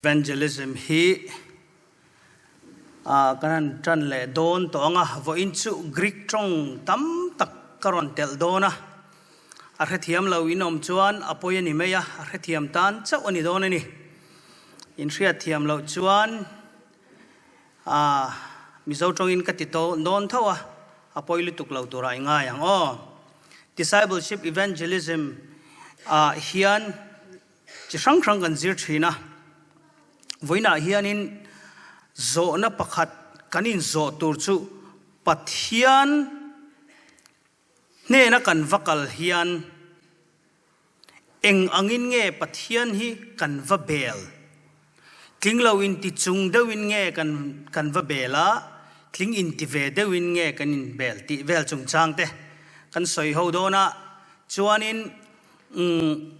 Evangelism hi kan han tan leh dawn tawh ang a, vawiin chu Greek tawng tam tak ka rawn telh dawn a, a hrethiam lo in awm chuan a pawi a ni mai a, a hrethiam tan chauh a ni dawn a ni. In hriatthiam loh chuan Mizo tawngin ka ti dawn tho a, a pawi lutuk lo turah i ngai ang aw. Discipleship Evangelism ah hian Chi hrang hrang kan zir thin a, vawiinah hianin zawhna pakhat kan inzawh tur chu Pathian hnena kan va kal hian eng angin nge Pathian hi kan va bel? Tling lo inti chung deuhin nge kan kan va bel a, tling inti ve deuhin nge kan inbel tih vel chungchang te kan sawi ho dawn a, chuanin Umm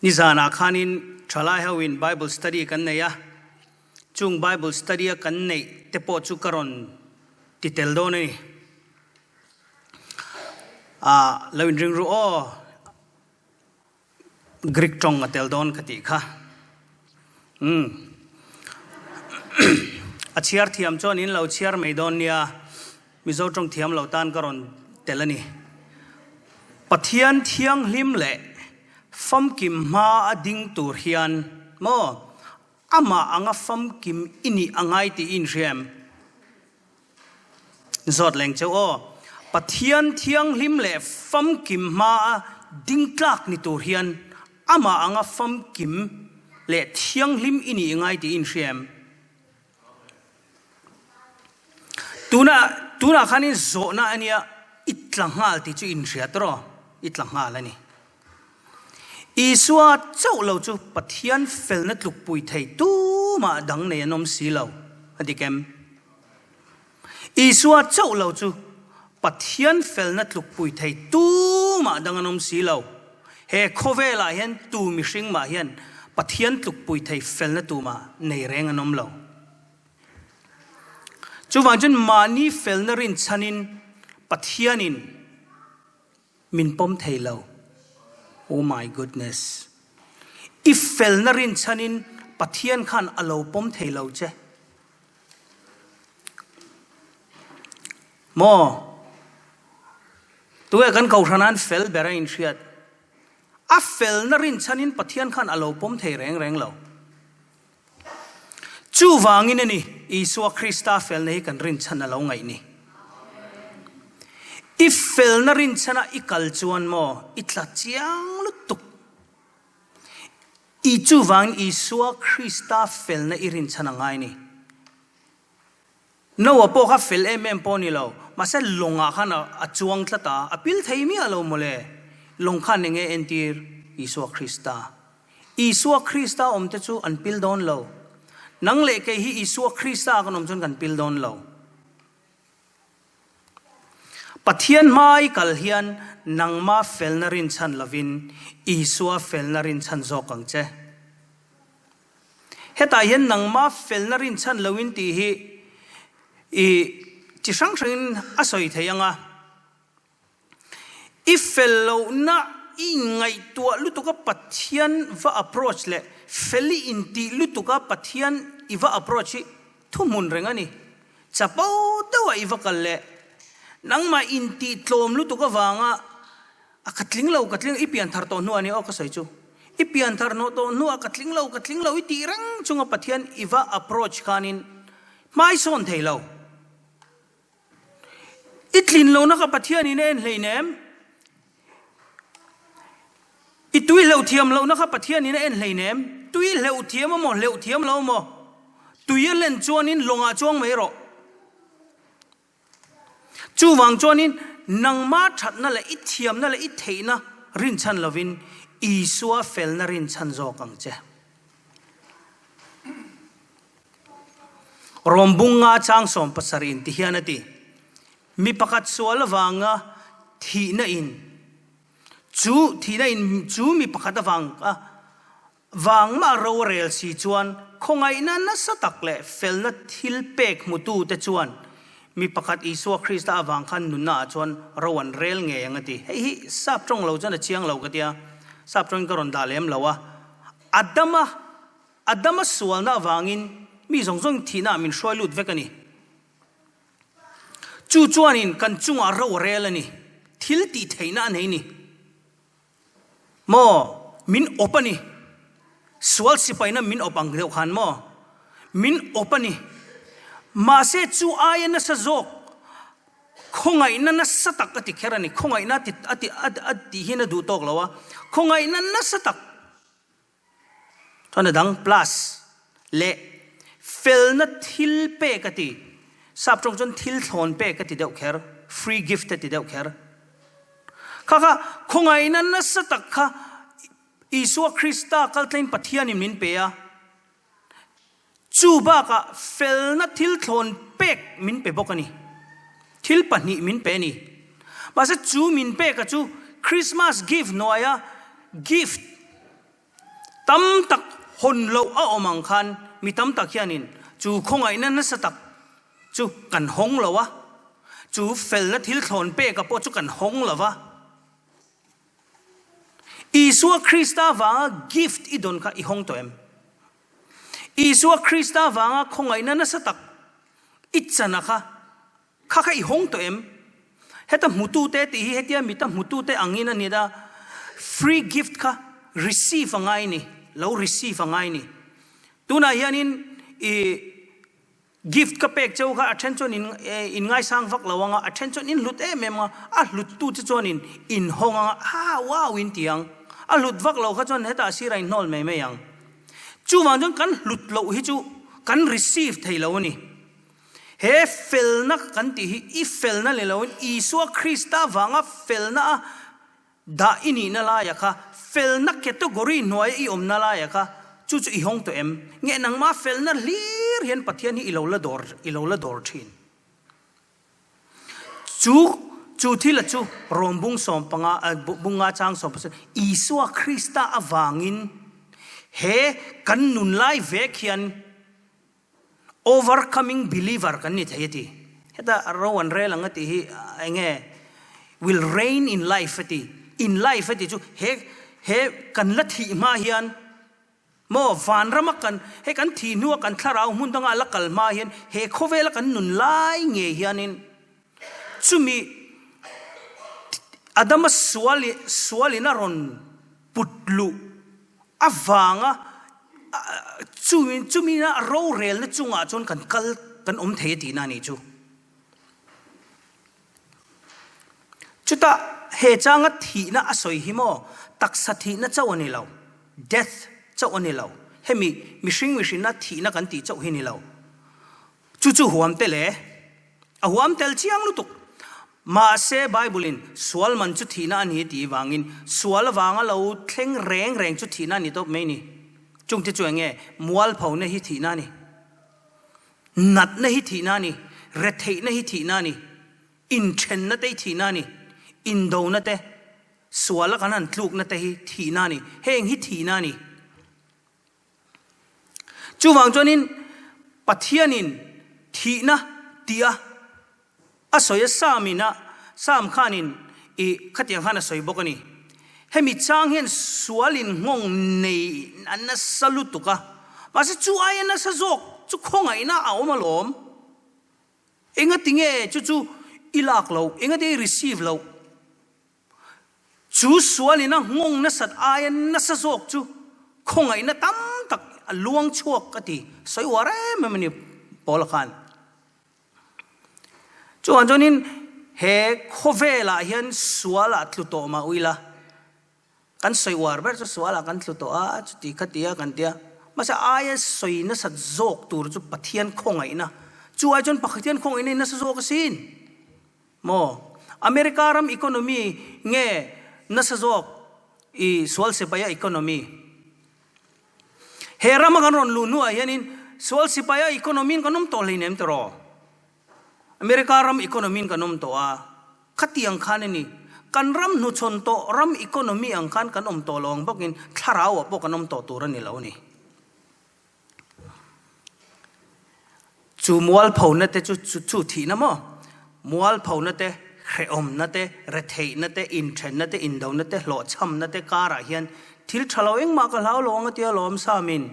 nizanah khanin thalai ho in Bible study kan nei a, chung Bible study a kan neih te pawh chu ka rawn ti tel dawn a ni. Ah lo inring ru aw, Greek tawng a tel dawn ka tih kha. Umm a chhiar thiam chuan in lo chhiar mai dawn nia. Mizo tawng thiam lo tan ka rawn tel a ni. Pathian thianghlim leh famkim hma a ding tur hian maw amah anga famkim i nih a ngai tih i inhria em? Zawt leng cheu aw. Pathian thianghlim leh famkim hma a ding tlak ni tur hian amah anga famkim leh thianghlim i nih i ngai tih i inhria em? Tuna tunah khanin zawhna a nia i tla nghal tih chu inhria tawh rawh, i tla nghal a ni. Isua chauh lo chu Pathian felna tlukpui thei tumah dang nei an awm si lo, a dik em? Isua chauh lo chu Pathian felna tlukpui thei tumah dang an awm si lo. He khawvelah hian tu mihring mah hian Pathian tlukpui thei felna tumah nei reng an awm lo. Chuvang chuan mahni felna rinchhanin Pathianin min pawm thei lo. Oh my goodness! I felna rinchhanin Pathian khan a lo pawm thei lo che. Maw? Tunge kan kohhran an fel ber a inhriat? A felna rinchhanin Pathian khan a lo pawm thei reng reng lo. Chuvangin a ni, Isua Krista felna hi kan rinchhan a lo ngaih ni. I felna rinchhana i kal chuan maw, i tla chiang lutuk. I chuvangin Isua Krista felna i rinchhan a ngai ni. Noah pawh kha fel em em pawh a ni lo, mahse lawngah khan a chuang tlat a, a pil thei miah lo mawle. Lawng khan eng nge entir? Isua Krista. Isua Krista awmte chu an pil dawn lo. Nang leh kei hi Isua Krista kan awm chuan kan pil dawn lo. Pathian hma i kal hian nangma felna rinchhan lovin Isua felna rinchhan zawk ang che. Hetah hian nangma felna rinchhan loin tih hi i chi hrang hrangin a sawi thei ang a. I fel lohna i inngaihtuah lutuka Pathian va approach leh fel i intih lutuka Pathian i va approach hi thuhmun reng a ni. Chapo deuha i va kal leh nangmah intih tlawm lutuk avanga a ka tling lo ka tling i pian thar tawh hnuah a ni aw ka sawi chu. I pian thar hnawh tawh hnuah ka tling lo ka tling lo i tih reng chunga Pathian i va approach khanin hmaisawn thei lo. I tlin lohna kha Pathianin a en hleinem. I tui hleuh thiam lohna kha Pathianin a en hleinem. Tui hleuh thiam emaw hleuh thiam lo emaw, tui a len chuanin lawngah chuang mai rawh. Chuvang chuanin nangma thatna leh i thiamna leh i theihna rinchhan lovin Isua felna rinchhan zawk ang che. Rom bunga chang 70 in ti hian a ti, Mi pakhat sual avanga thihna in chu thihna in chu mi pakhat avang a vang mah ro a rel si chuan khawngaihna nasa tak leh felna thil pek hmutu te chuan mi pakhat Isua Krista avang khan nunna ah chuan ro an rel ngei ang a ti. Hei hi sap tawng lo chuan a chiang lo ka tia, sap tawngin ka rawn dah lem lo a. Adama. Adama sualna avangin mi zawng zawngin thihnaah min hruai lut vek a ni. Chu chuanin kan chungah ro a rel a ni. Thil tih theihna a nei ni. Maw? Min awp a ni. Sual sipaina min awp ang deuh khan maw? Min awp a ni. Mahse chu aia nasa zawk khawngaihna nasa tak a ti kher a ni. Khawngaihna a ti a ti a tih hian a duh tawk lo a. Khawngaihna nasa tak. Chuan a dang plus leh felna thil pek a ti. Sap tawng chuan thil thlawn pek a ti deuh kher, free gift a ti deuh kher. Kha kha khawngaihna nasa tak kha Isua Krista kaltlain Pathianin min pe a. Chu bakah felna thil thlawn pek min pe bawk a ni. Thil pahnih min pe a ni. Mahse chu min peka chu Christmas gift hnuaia gift tam tak hawn loh a awm ang khan mi tam tak hianin chu khawngaihna nasa tak chu kan hawng lo a, chu felna thil thlawn peka pawh chu kan hawng lo va. Isua Krista vanga gift i dawn kha i hawng tawh em? Isua Krista vanga khawngaihna nasa tak i chana kha kha kha i hawng tawh em? Heta hmutute tih hi hetia mita hmutute angin a ni a, free gift kha receive a ngai ni, lo receive a ngai ni. Tunah hianin i Gift ka pek cheu kha a then chuan in in ngaisang vak lo anga, a then chuan in hlut em em anga, a hlut tu che chuan in in hawng anga, ah wow in ti ang. A hlut vak lo kha chuan hetah sir a in hnawl mai mai ang. Chuvang chuan kan hlut loh hi chu kan receive thei lo a ni. He felna kan tih hi i felna ni loin Isua Krista vanga felna a Dah i nihna laia kha felna category hnuaia i awmna laia kha chu chu i hawng tawh em? Nge nangmah felna hlir hian Pathian hi i lo la dawr i lo la dawr thin? Chu chu thila chu Rom bung sawmpanga bunga chang sawmpasarih Isua Krista avangin he kan nun lai vek hian Overcoming believer kan ni thei a ti. Heta ro an rel ang a tih hi eng nge will reign in life a ti. In life a tih chu he he kan la thih hma hian maw vanrama kan he kan thih hnua kan thlarau hmun danga la kal hma hian he khawvela kan nun lai ngei hianin chumi Adama sual sualin a rawn put luh avanga chumi chumina rorelna chungah chuan kan kal kan awm thei a tihna a nih chu. Chutah he changa thihna a sawi hi maw taksa thihna chauh a ni lo, death chauh a ni lo, hemi mihring mihrinna thihna kan tih chauh hi ni lo. Chu chu huam tel e. A huam tel chiang lutuk. Mahse Bible-in sual man chu thihna a ni tih vangin sual avanga lo thleng reng reng chu thihna a ni tawp mai ni. Chungte chu eng nge? Mualphona hi thihna a ni. Natna hi thihna a ni. Retheihna hi thihna a ni. Inthenna te hi thihna a ni. Indona te, suala kan han tlukna te hi thihna a ni. Heng hi thihna a ni. Chuvang chuanin Pathianin thihna tia a sawi a Psalm-in a Psalm khanin i khatiang khan a sawi bawk a ni. Hemi chang hian sualin nghawng nei a nasa lutuk a, mahse chu aia nasa zawk chu khawngaihna a awm alawm. Engati nge chu chu i lak loh? Engati i receive loh? Chu sualin a nghawng nasat aia nasa zawk chu khawngaihna tam tak a luang chhuak a ti. Sawi uar em em a ni Paula khan. Chuvang chuanin he khawvelah hian sualah tlu tawh mah ila, kan sawi uar ber chu sualah kan tlu tawh a, chuti kha tia kan tia. Mahse aia sawi nasat zawk tur chu Pathian khawngaihna. Chu ai chuan Pathian khawngaihna hi nasa zawk asin. Maw? America ram economy nge nasa zawk i sual sipaia economy? He rama kan rawn luh hnuah hianin sual sipaia economy in kan awm tawh hleinem tiraw? America ram economy in kan awm tawh a, khatiang khan a ni. Kan ram hnuchhawn tawh ram economy ang khan kan awm tawh lo ang bawkin thlarauah pawh kan awm tawh tur a ni lo a ni. Chu mualphona te chu chu thihna maw? Mualphona te, hrehawmna te, retheihna te, inthenna te, indona te, hlawhchhamna te karah hian thil tha lo engmah ka hlau lo ang a tia lawm Samin.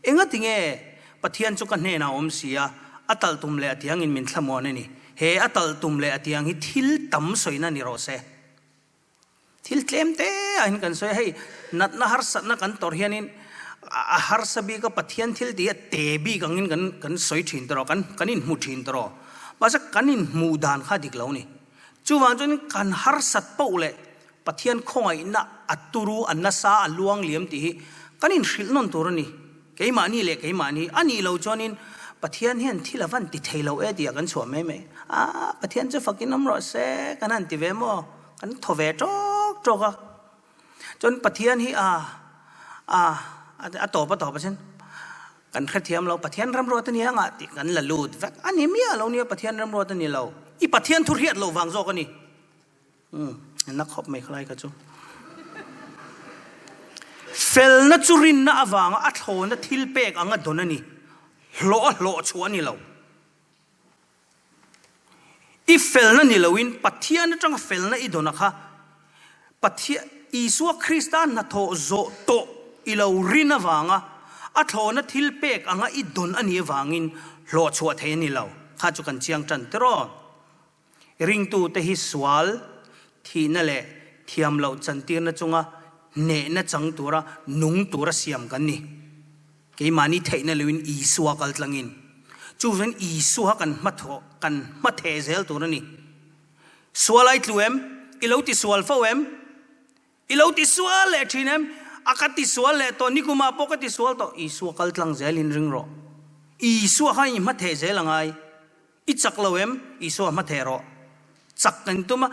Engati nge Pathian chu ka hnenah a awm si a, a talh tum leh a tiangin min thlamuan a ni. He a talh tum leh a tiang hi thil tam sawina ni rawh se. Thil tlem te ah hian kan sawi a, hei natna harsatna kan tawrh hianin a harsa bik a, Pathian thil tih hi a te bik angin kan kan sawi thin tawh rawh, kan kan inhmu thin tawh rawh. Mahse kan inhmuh dan kha a dik lo a ni. Chuvang chuan kan harsat poh leh Pathian khawngaihna a turu, a nasa, a luang liam tih hi kan inhrilh nawn tur a ni. Keimahni leh keimahni a nih lo chuanin Pathian hian thil a van ti thei lo e tih ah kan chhuah mai mai. Aaa Pathian chu fakin awm rawh se kan han ti ve maw? Kan thaw ve tawk tawk a. Chuan Pathian hi a a a tawp a tawp a sin. Kan hrethiam lo Pathian remruat a ni ang ah tih kan la lut vek. A ni miah lo nia Pathian remruat a ni lo. I Pathian thu hriat loh vang zawk a ni. Umm, na khawp mai khalai kha chu. Felna chu rinna avanga a thlawna thil pek anga dawn a ni. Hlawh a hlawh chhuah a ni lo. I felna ni loin Pathian atanga felna i dawn a kha Pathian Isua Krista hnathawh zawh tawh i lo rin avanga a thlawna thil pek anga i dawn a nih avangin hlawh chhuah thei a ni lo. Kha chu kan chiang tan tiraw. Ringtute hi sual, thihna leh thiam loh chantirna chunga hnehna chang tura nung tura siam kan ni. Keimahni theihna loin Isua kal tlangin. Chuvangin Isua kan hmathawh, kan hmatheh zel tur a ni. Sual ai tlu em? I lo ti sual fo em? I lo ti sual leh thin em? A ka ti sual leh tawh, nikumah pawh ka ti sual tawh. Isua kal tlang zelin ring rawh. Isua kha i hmatheh zel a ngai. I chak lo em? Isua hmatheh rawh. Chak kan tum a,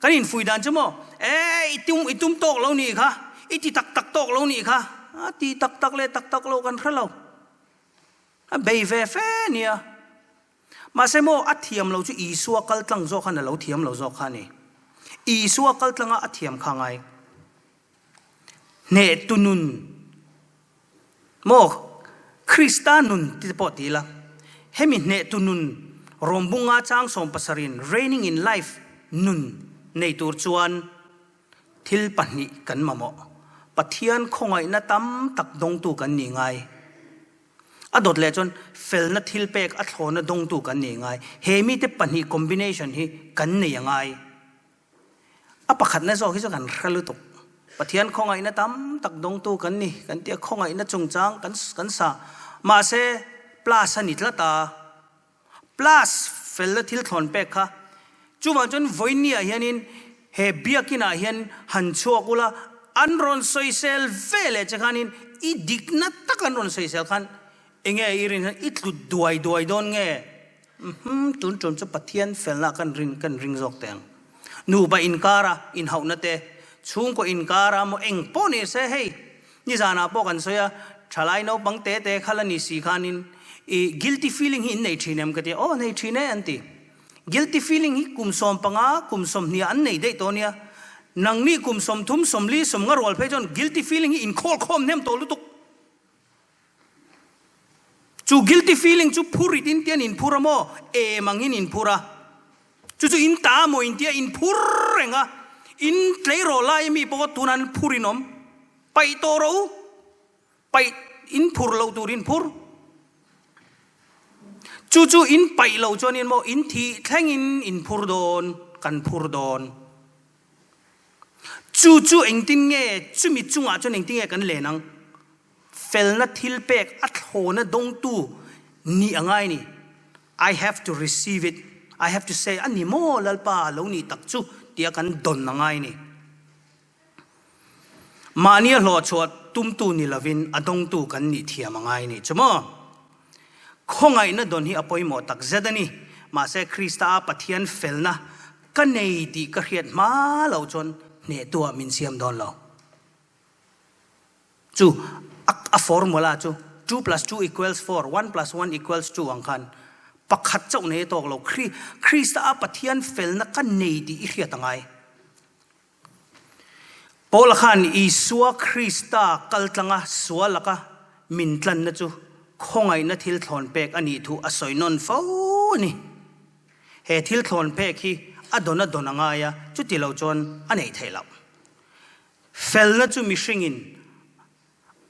kan infuih dan chu maw? E, i tum, i tum tawk lo nih kha, i ti tak tak tawk lo nih kha. A ti tak tak leh tak tak lo kan hre lo. A bei ve fe nia. Mahse maw, a thiam lo chu Isua kal tlang zawk khan a lo thiam lo zawk kha a ni. Isua kal tlanga a thiam kha ngai. Hnehtu nun. Maw Krista nun ti te pawh ti ila, hemi hnehtu nun Rawmbunga chang sawmpasarin Reigning in Life nun nei tur chuan thil pahnih kan mamawh. Pathian khawngaihna tam tak dawngtu kan nih ngai. A dawt leh chuan felna thilpek a thlawna dawngtu kan nih ngai. He mite pahnih combination hi kan nei a ngai. A pakhatna zawk hi chu kan hre lutuk. Pathian khawngaihna tam tak dawngtu kan ni kan tia khawngaihna chungchang kan kan sa. Mahse plus a ni tlat a. Plus felna thil thlawn pek kha. Chuvang chuan vawinia hianin he biakinah hian han chhuak ula an rawn sawisel ve leh che khanin i dikna tak an rawn sawisel khan enge i rin i tlut duai duai dawn nge? Umm, tun tum chu Pathian felna kan rin kan ring zawk teh ang. Nupa inkara inhauhna te, chhungkaw inkara maw eng pawh ni se hei, nizanah pawh kan sawi a, thalai naupang te te kha la ni si khanin i guilty feeling hi in nei thin em ka ti a, aw nei thin e an ti. Guilty feeling hi kum 15, kum 20 ah an nei daih tawh nia. Nangni kum 30, 40, 50 rual phei chuan guilty feeling hi inkhawlkhawm hnem tawh lutuk. Chu guilty feeling chu phurit in tian in phur a maw? Em angin in phur a. Chu chu in ta maw in tia in phur reng a. In tleirawl lai mi pawh tunah an phur in awm. Paih tawh rawh u. Paih in phur loh tur in phur. Chu chu in paih loh chuan in maw in thih thleng in in phur dawn, kan phur dawn. Chu chu engtin nge chumi chungah chuan engtin nge kan len ang? Felna thil pek a thlawna dawngtu nih a ngai ni. I have to receive it, I have to say a ni maw Lalpa lo nih tak chu tia kan dawn a ngai ni. Mahni a hlawhchhuah tumtu ni lovin a dawngtu kan nih thiam a ngai ni chu maw? Khawngaihna dawn hi a pawimawh tak zet a ni. Mahse Krista a Pathian felna ka nei tih ka hriat hma loh chuan hnehtuah min siam dawn lo. Chu a formula chu two plus two equals four, one plus one equals two ang khan pakhat chauh nei a tawk lo. Krista a Pathian felna ka nei tih i hriat a ngai. Paula khan Isua Krista kaltlanga sual laka min tlanna chu khawngaihna thil thlawn pek a nih thu a sawi nawn fo a ni. He thil thlawn pek hi a dawn a dawn a ngai a, chuti lo chuan a neih theih loh. Felna chu mihringin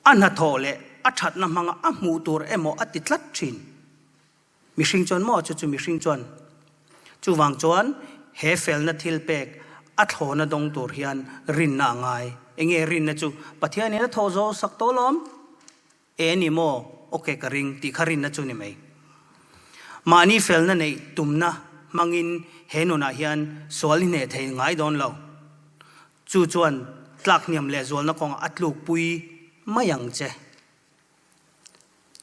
a hnathawh leh. a thatna hmanga a hmuh tur emaw a ti tlat thin. Mihring chuan maw chu chu mihring chuan chuvang chuan he felna thil pek a thlawna dawng tur hian rinna a ngai. Enge rinna chu Pathianin a thawh zo sak tawh lawm? E ni maw? Ok ka ring tih kha rinna chu ni mai. Mahni felna neih tumna hmangin he nunah hian sual i hneh thei ngai dawn lo. Chu chuan tlak hniam leh zualna kawngah a tlukpui mai ang che.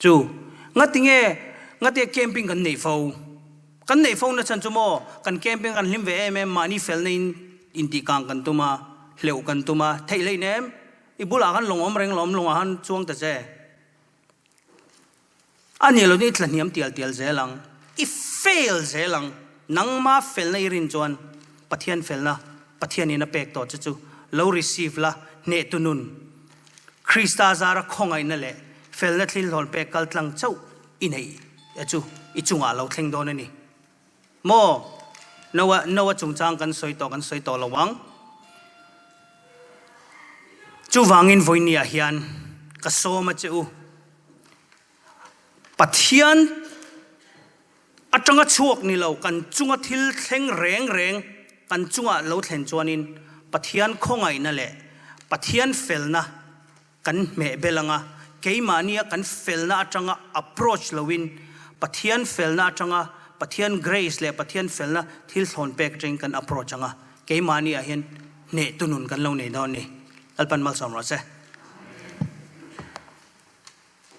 Chu, ngatinge, ngatinge camping kan neih fo? Kan neih fo na chhan chu maw, kan camping kan hlim ve em em, mahni felna in intihkang kan tum a, hleuh kan tum a, theih hlein em? I bulah khan lawng awm reng lawm, lawngah khan chuang ta che. A nih lo chu i tlahniam tial tial zel ang, i fail zel ang. Nangma felna i rin chuan Pathian felna Pathianin a pek tawh che chu lo receive la, hnehtu nun. Krista zara khawngaihna leh felna thilhlawn pek kal tlang chauh i neih e chu i chungah lo thleng dawn a ni. Maw? Noah, Noah chungchang kan sawi tawh, kan sawi tawh lo ang. Chuvangin vawinia hian ka sawm a che u. Pathian atanga chhuak ni lo, kan chunga thil thleng reng reng kan chungah lo thlen chuanin Pathian khawngaihna leh Pathian felna kan hmeh bel anga, keimahnia kan felna atanga approach loin Pathian felna atanga Pathian grace leh Pathian felna thil thlawn pek atangin kan approach anga, keimahniah hian hnehtu nun kan lo nei dawn ni. Lalpan malsawm rawh se.